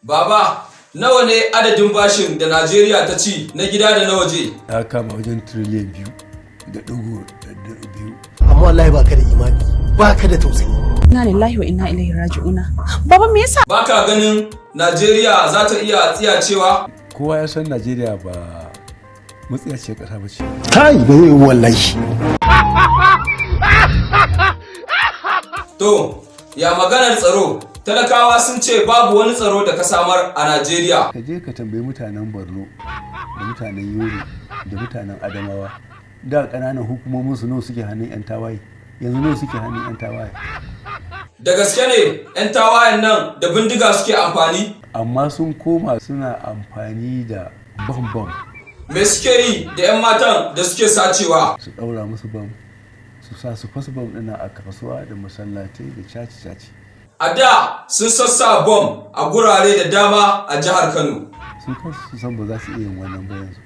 Baba, nawa ne adadin bashin da Najeriya ta ci na gida da na waje? Ya kama wajen tiriliyan 2.2. Amma wallahi baka da imani, baka da tausayi. Inna lillahi wa inna ilaihi raji'una. Baba, me yasa? Baka ganin Najeriya za ta iya tsiyacewa? Kowa ya san Najeriya ba matsiyaciyar ƙasa ba ce. Kai, ba zai yi wallahi. To, ya maganar tsaro? Talakawa sun ce babu wani tsaro da ka samar a Najeriya. Ka je ka tambayi mutanen Borno da mutanen Yobe da mutanen Adamawa, da ƙananan hukumomin su nawa suke hannun 'yan tawaye, yanzu nawa suke hannun 'yan tawaye. Da gaske ne 'yan tawayen nan da bindiga suke amfani? Amma sun koma suna amfani da bam-bam. Me suke yi da 'yan matan da suke sacewa? Su ɗaura musu bam, su sa su fasa bam ɗina a kasuwa da masallatai da caci-caci. A da sun sassa bom a gurare da dama a jihar Kano. Su kansu su san ba za su iya yin wannan ba yanzu.